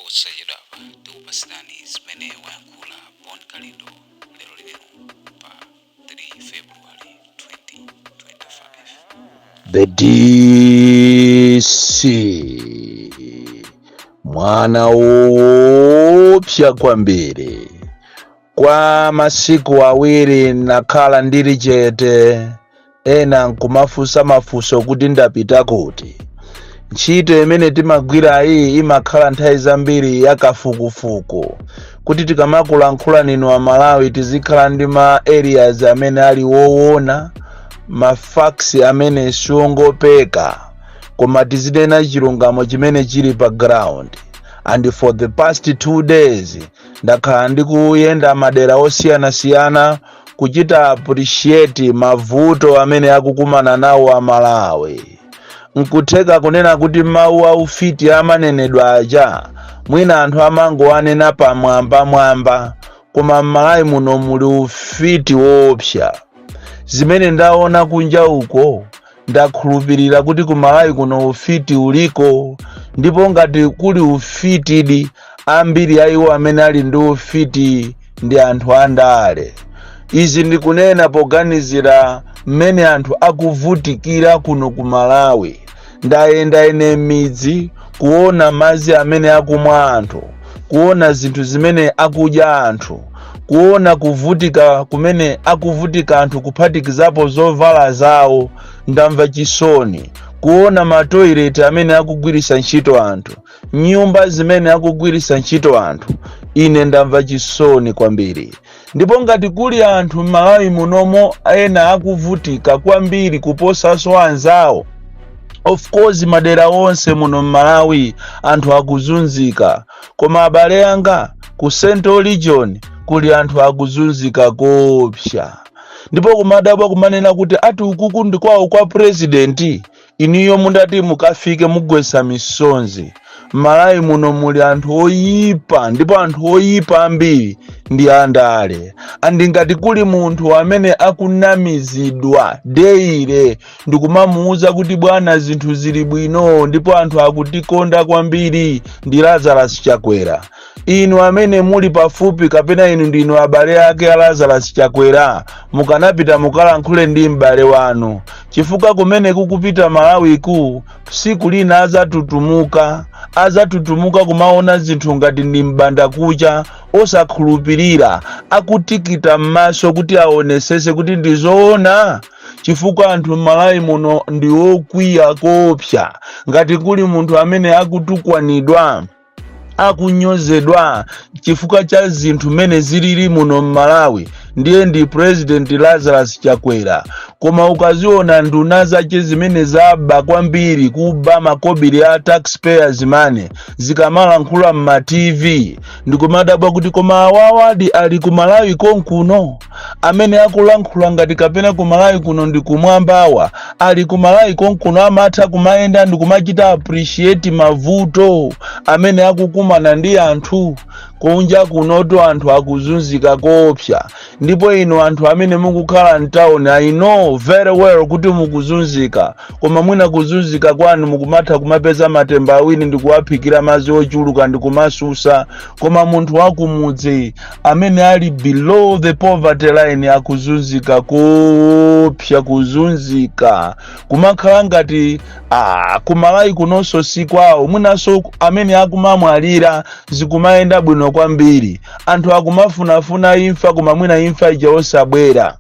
Posachedwapa tikupatsirani zimene wayankhula Bon Kalindo lero lino pa 3 February 2025. The DC, mwana woopsa kwambiri. Kwa masiku 2 nakhala ndili chete, ena nkumafunsa mafunso kuti ndapita kuti. Ntchito imene timagwira iyi imakhala nthawi zambiri yakafukufuku, kuti tikamakulankhula ninu Amalawi tizikhala ndi ma areas amene ali woona, ma facts amene siongopeka, koma tizinena chilungamo chimene chili pa ground. And for the past 2 days ndakhala ndikuyenda madera osiyanasiyana kuchita appreciate mavuto amene akukumana nawo Amalawi. Nkutheka kunena kuti mawu aufiti amanenedwa aja mwina anthu amangoanena pamwambamwamba, koma m'Malawi muno muli ufiti woopsa. Zimene ndaona kunja uko, ndakhulupirira kuti ku Malawi kuno ufiti uliko. Ndipo ngati kuli ufitidi, ambiri a iwo amene ali ndi ufiti ndi anthu andale. Izi ndikunena poganizira mmene anthu akuvutikira kuno ku Malawi. Ndayenda ine m'midzi kuona madzi amene akumwa anthu, kuona zinthu zimene akudya anthu, kuona kuvutika kumene akuvutika anthu, kuphatikizapo zovala zawo. Ndamva chisoni kuona ma toilet amene akugwiritsa ntchito anthu, nyumba zimene akugwiritsa ntchito anthu. Ine ndamva chisoni kwambiri. Ndipo ngati kuli anthu m'Malawi munomo ena akuvutika kwambiri kuposanso anzawo, of course madera onse muno m'Malawi anthu akuzunzika, koma abale anga, ku Central Region kuli anthu akuzunzika kopsa. Ndipo kumadabwa kumanena kuti ati ukuku ndi kwawo kwa president. Iniyo mundati mukafike mugwesa misonzi. M'Malawi muno muli anthu oyipa, ndipo anthu oyipa ambiri ndi andale. And ngati kuli munthu amene akunamizidwa daily ndikumamuwuza kuti bwana, zinthu zili bwino ndipo anthu akutikonda kwambiri, ndi Lazarus Chakwera. Inu amene muli pafupi kapena inu ndinu abale ake a Lazarus Chakwera, mukanapita mukalankhule ndi m'bale wanu, chifukwa kumene kukupita Malawiku, tsiku lina azatutumuka, azatutumuka kumaona zinthu ngati ndi mbanda kucha, osakhulupirira, akutikita m'maso kuti aonesese kuti ndi zoona, chifukwa anthu m'Malawi muno ndi okwiya koopsa. Ngati kuli munthu amene akutukwanidwa, akunyozedwa chifukwa cha zinthu mmene zilili muno m'Malawi, ndiye ndi President Lazarus Chakwera. Koma ukaziona nduna zace zimene zaba kwambiri, kuba makobiri a taxpayers money, zikamalankhula mma TV, ndikumadabwa kuti koma awawadi ali ku Malawi konkuno? Amene akulankhula ngati kapena ku Malawi kuno ndi kumwambawa, ali ku Malawi konkuno? Amatha kumayenda ndikumachita appreciate mavuto amene akukumana ndi anthu kunja kunoto. Anthu akuzunzika koopsa. Ndipo inu anthu amene mukukhala mtawuni, I know very well kuti mukuzunzika, koma mwina kuzunzika kwanu mukumatha kumapeza matemba awiri ndikuwaphikira madzi ochuluka ndikumasusa. Koma munthu wakumudzi amene ali below the poverty line akuzunzika koopsa, kuzunzika kumakhala ngati kumalawi kunonso si kwawo. Mwinanso amene akumamwalira zikumayenda bwino kwambiri, anthu akumafunafuna imfa, koma mwina imfa ija osabwera.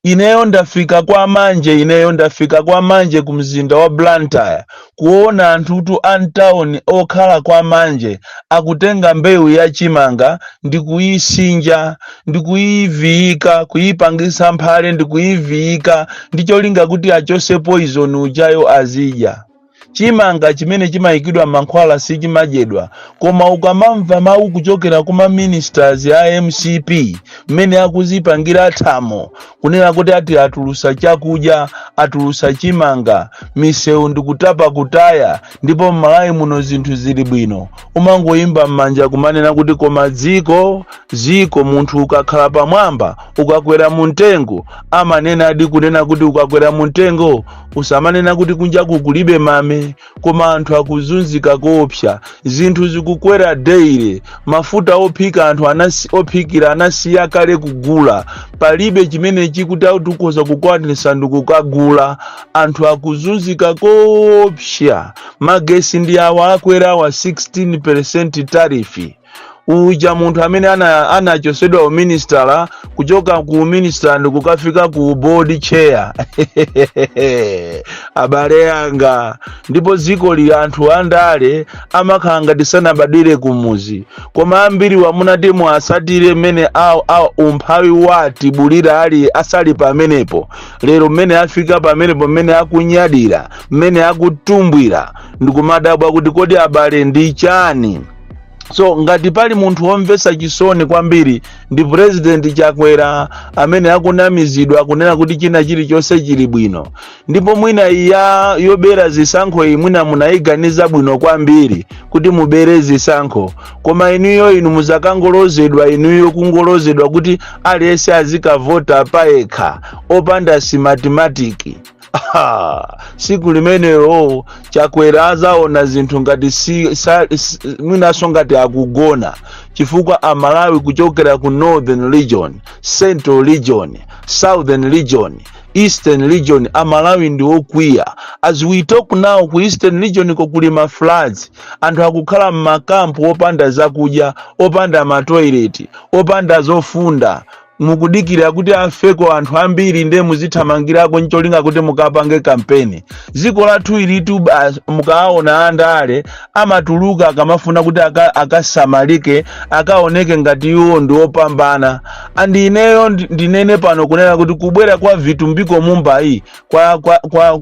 Ineyo ndafika kwa Manje, ineyo ndafika kwa Manje ku mzinda wa Blantyre, kuona anthutu a mtawuni okhala kwa Manje akutenga mbewu ya chimanga ndikuyisinja, ndikuyiviyika, kuyipangisa mphale, ndikuyiviyika ndi cholinga kuti achose poison ujayo azidya. Chimanga chimene chimayikidwa mankhwala sichimadyedwa. Koma ukamamva mawu kuchokera kuma ministers a MCP mmene akuzipangira thamo kunena kuti ati atulusa chakudya, atulusa chimanga, misewu ndikutapa kutaya, ndipo m'Malawi muno zinthu zili bwino, umangoyimba m'manja kumanena kuti koma dziko, dziko. Munthu ukakhala pamwamba, ukakwera mu mtengo, amanena adi kunena kuti ukakwera mu mtengo usamanena kuti kunjaku kulibe mame. Ine koma anthu akuzunzika koopsa, zinthu zikukwera daily. Mafuta ophika anthu ophikira anasiya kale kugula. Palibe chimene chikuti tikhoza kukwanisa ndikukagula. Anthu akuzunzika koopsa. Magesi ndi awa akwerawa 16% tariff. Uja munthu amene anachosedwa uministala, kuchoka ku uministala ndikukafika ku board chair, abale anga. Ndipo dziko li anthu andale amakhala ngati sanabadwire kumuzi, koma ambiri wamunati muasatire mmene umphawi watibulira ali asali pamenepo. Lero mmene afika pamenepo, mmene akunyadira, mmene akutumbwira, ndikumadabwa kuti kodi abale ndi chani? So ngati pali munthu womvetsa chisoni kwambiri ndi President Chakwera amene akunamizidwa kunena kuti china chilichonse chili bwino. Ndipo mwina iya yobera zisankho iyi, mwina munayiganiza bwino kwambiri kuti mubere zisankho, koma inuyo inu muzakangolozedwa, inuyo kungolozedwa kuti aliyense azikavota payekha opanda Smartmatic. Siku limenelo Chakwera azaona zinthu ngati mwinanso ngati akugona, chifukwa Amalawi kuchokera ku Northern Region, Central Region, Southern Region, Eastern Region, Amalawi ndi okwiya. As we talk now, ku Eastern Region ko kuli ma floods, anthu akukhala m'makampu opanda zakudya, opanda matoilet, opanda zofunda. Mukudikira kuti afeko anthu ambiri ndiye muzithamangirako ncholinga kuti mukapange kampeni. Dziko lathu ilitu mukaona andale amatuluka akamafuna kuti akasamalike, akaoneke ngati iwo ndi opambana. And ineyo ndinene pano kunena kuti kubwera kwa Vitumbiko Mumbayi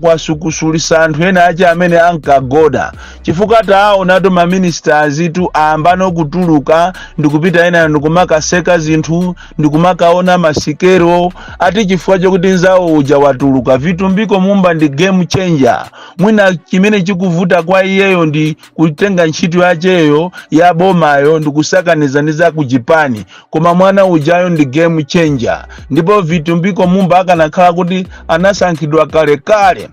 kwa sukusulisa anthu ena ache amene ankagoda, chifukwa taonatu maministers tu ayambano kutuluka ndikupita ena ndikumakaseka zinthu, ndikumakaona masikero ati chifukwa chokuti nzawo uja watuluka. Vitumbiko Mumba ndi game changer. Mwina chimene chikuvuta kwa iyeyo ndi kutenga ntchito yacheyo ya bomayo ndikusakaniza ndi za ku Japan, koma mwana ujayo ndi game changer. Ndipo Vitumbiko Mumba akanakhala kuti anasankhidwa kalekale,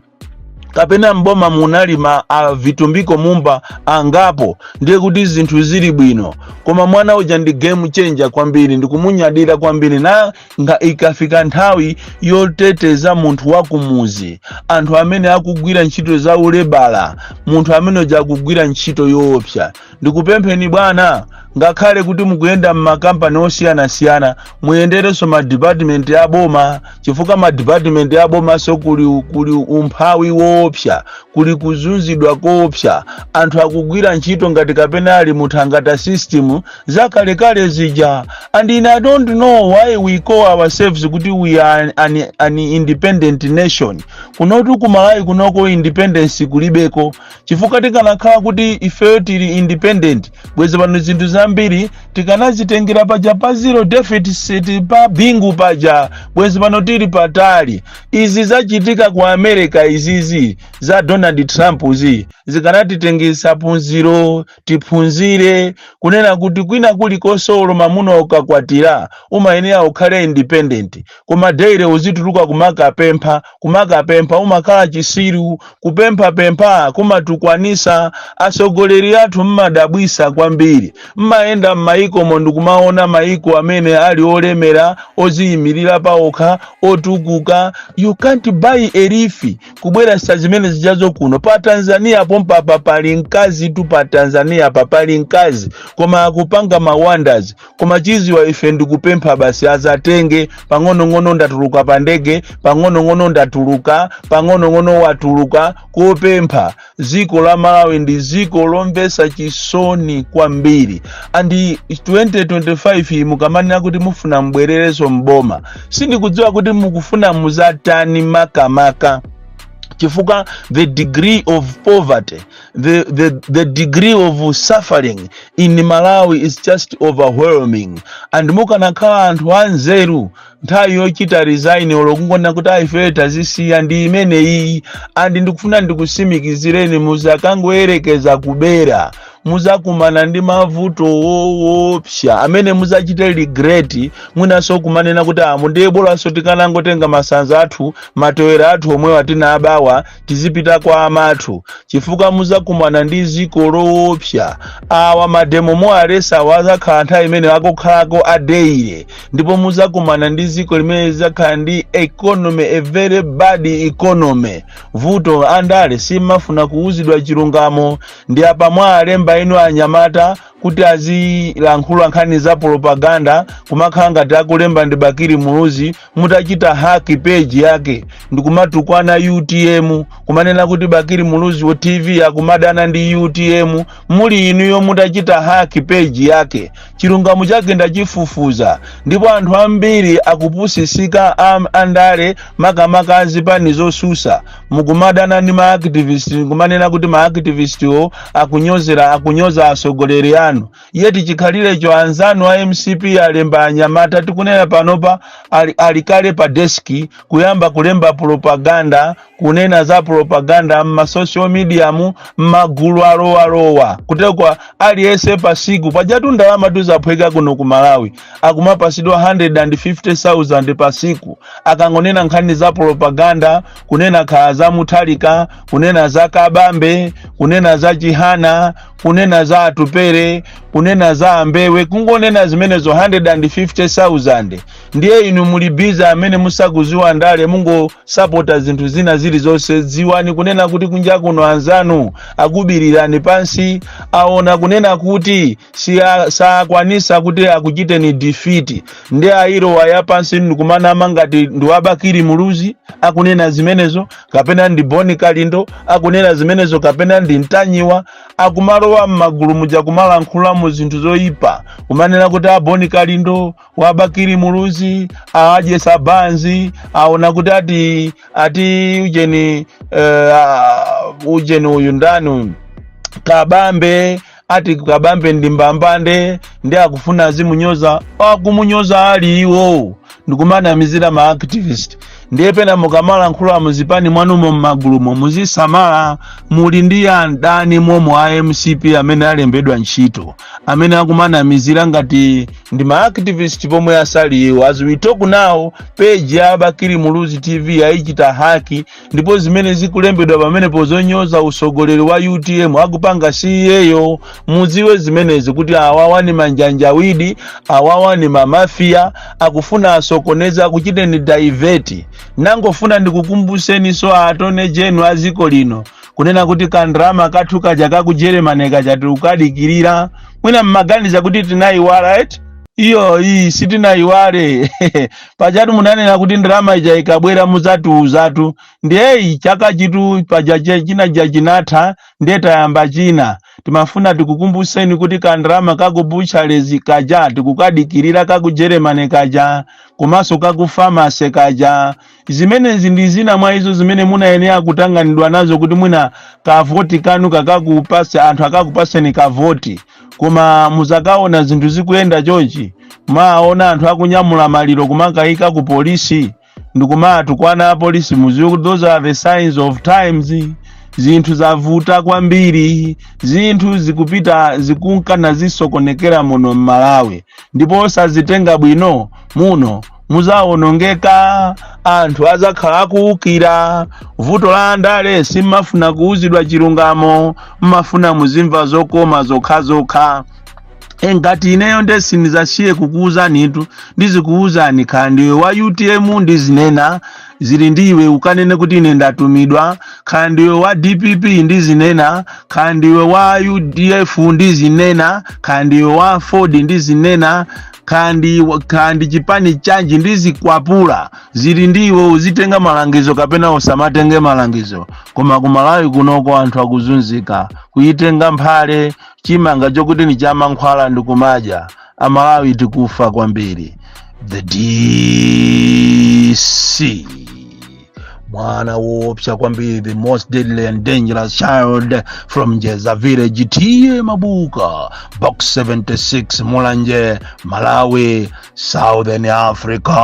kapena mboma munali ma a Vitumbiko Mumba angapo, ndiye kuti zinthu zili bwino. Koma mwana uja ndi game changer kwambiri, ndikumunyadira kwambiri. Na nga ikafika nthawi yoteteza munthu wa kumuzi, anthu amene akugwira ntchito za ulebala, munthu amene uja akugwira ntchito yoopsa. Ndikupempheni bwana, ngakhale kuti mukuyenda m'makampani osiyanasiyana, muyenderenso madipatimenti aboma, chifukwa madipatimenti abomaso kuli umphawi woopsa, kuli kuzunzidwa koopsa. Anthu akugwira ntchito ngati kapena ali muthangata system zakalekale zija. And in I don't know why we call ourselves kuti we are an independent nation. Kunotu kumalawi kunoko independence kulibeko, chifukwa tikanakhala kuti ifeyo tili independent, bwezi pano zinthu zambiri tikanazitengera paja pa zero deficit pa Bingu paja, bwezi pano tili patali. Izi zachitika ku America, izizi za Donald Trump zi zikanatitengesa phunziro, tiphunzire kunena kuti kwina kulikonse olo mamuna ukakwatira umayenera ukhale independent, koma daily uzituluka kumakapempha, kumakapempha, umakhala chisiru. Kupemphapempha kumatukwanisa. Atsogoleri athu mmadabwisa kwambiri. Mmayenda m'mayikomo ndikumaona mayiko amene ali olemera, oziyimirira paokha, otukuka. You can't buy a leaf kubweresa zimene zijazo kuno. Pa Tanzania pompapa pali mkazi tu, pa Tanzania pa pali mkazi, koma akupanga ma wonders. Koma chiziwa ife ndikupempha basi, azatenge pang'onong'ono, ndatuluka pa ndege pang'onong'ono, ndatuluka pang'onong'ono, watuluka kopempha. Dziko la Malawi ndi dziko lomvetsa chisoni kwambiri. And 2025 mukamanena kuti mufuna mbwererenso mboma, sindikudziwa kuti mukufuna muzatani makamaka, chifukwa the degree of poverty, the degree of suffering in Malawi is just overwhelming. And mukanakhala anthu anzeru, nthawi yochita resign olo kungona kuti aife tazisiya ndi imeneyi. And ndikufuna ndikusimikizireni, muzakangoyerekeza kubera. Muzakumana ndi mavuto woopsa amene muzachite regret, mwinanso kumanena kuti amu ndiye bolanso tikanangotenga masanza athu, matewera athu omwewa tinabawa, tizipita kwa amathu, chifukwa muzakumana ndi ziko loopsa. Awa mademo moalesa azakhala nthawi imene akukhalako adeire, ndipo muzakumana ndi ziko limene lizakhala ndi economy, a very bad economy. Vuto andale simafuna kuuzidwa chilungamo. Ndi apa mwalemba inu anyamata kuti azilankhula nkhani za propaganda, kumakhala ngati akulemba ndi Bakili Muluzi, mutachita hack page yake ndikumatukwana UTM, kumanena kuti Bakili Muluzi wa TV akumadana ndi UTM. Muli inuyo mutachita hack page yake. Chilungamo chake ndachifufuza, ndipo anthu ambiri akupusisika. Andale, makamaka azipani zosusa, mukumadana ndi maactivist, kumanena kuti maactivist akunyozera, akunyoza atsogoleri anu, yeti chikhalirecho anzanu a MCP alemba anyamata. Tikunena panopa ali kale pa desk kuyamba kulemba propaganda, kunena za propaganda mma social media, mu mmagulu alowalowa kutekwa aliyense pasiku. Pajatu ndalama tuzaphweka kuno ku Malawi, akumapasidwa 150,000 pasiku akangonena nkhani za propaganda, kunena khala za Muthalika, kunena za Kabambe, kunena za Chihana, kunena za Atupere, kunena za Ambewe, kungonena zimenezo 150,000. Ndiye inu muli busy, amene musakuziwa ndale, mungosapota zinthu zina zilizonse. Dziwani kunena kuti kunja kuno anzanu akubirirani pansi, aona kunena kuti sakwanisa kuti akuchiteni defeat, ndi ayilowa ya pansi ndikumanama ngati ndi wabakiri Muluzi akunena zimenezo, kapena ndi Boni Kalindo akunena zimenezo, kapena ndi Mtanyiwa. Akumalowa m'magulu muja kumalankhulamo zinthu zoyipa, kumanena kuti aboni Kalindo, wabakiri Muluzi adyesa banzi, aona kuti ati ujeni, ujeni uyu ndani uyu? Kabambe, ati Kabambe ndi mbambande, ndi akufuna azimunyoza. Akumunyoza ali iwo ndikumanamizira ma activist. Ndiye pena mukamalankhula muzipani mwanumo, m'magulumo, muzisamala. Muli ndi adani momwe a MCP amene alembedwa ntchito, amene akumanamizira ngati ndi ma activist pomwe asali iwo. As we talk now, page ya Bakili Muluzi TV ayichita hack, ndipo zimene zikulembedwa pamenepo zonyoza usogoleri wa UTM akupanga si iyeyo. Mudziwe zimenezi kuti awawa ni manjanjawidi, awawa ni mamafiya, akufuna asokoneza, akuchiteni divert. Nangofuna ndikukumbuseni so attorney general a ziko lino kunena kuti kandrama kathu kaja kaku Germany kaja tikukadikirira. Mwina mmaganiza kuti tinayiwala eti? Iyo iyi sitinayiwale. Pajatu munanena kuti ndalama ija ikabwera muzatiuzatu. Ndiyeyi chaka chitu paja chinaja chinatha, ndiye tayamba china. Timafuna tikukumbuseni kuti kandrama kaku Bucharest kaja tikukadikirira, kaku Germany kaja komanso kaku pharmacy kaja. Zimenezi ndi zina mwa izo zimene munayenera kutanganidwa nazo kuti mwina kavoti kanu kakakupase, anthu akakupaseni kavoti. Koma muzakaona zinthu zikuyenda chonchi, maona anthu akunyamula maliro kumakayika ku polisi ndikumatukwana apolisi, muziwe kuti those are the signs of times. Zinthu zavuta kwambiri, zinthu zikupita zikunkana zisokonekera muno m'Malawi, ndipo osazitenga bwino muno muzawonongeka, anthu azakhala akuwukira. Vuto la andale simmafuna kuwuzidwa chilungamo, mmafuna muzimva zokoma zokhazokha. Ngati ineyo nde sindizasiye kukuwuzanitu, ndizikuwuzani. Khala ndiwe wa UTM, ndizinena, zili ndiwe ukanene kuti ine ndatumidwa. Khala ndiwe wa DPP, ndizinena. Khala ndiwe wa UDF, ndizinena. Khala ndiwe wa Ford, ndizinena. Kandi chipani chanji, ndizikwapula. Zili ndiwe uzitenga malangizo kapena usamatenge malangizo. Koma kumalawi kunoko anthu akuzunzika, kuyitenga mphale chimanga chokuti ni chamankhwala ndikumadya. Amalawi tikufa kwambiri. The DC, mwana woopsa kwambiri, the most deadly and dangerous child from Jeza village, T/A Mabuka, Box 76, Mulanje, Malawi, Southern Africa.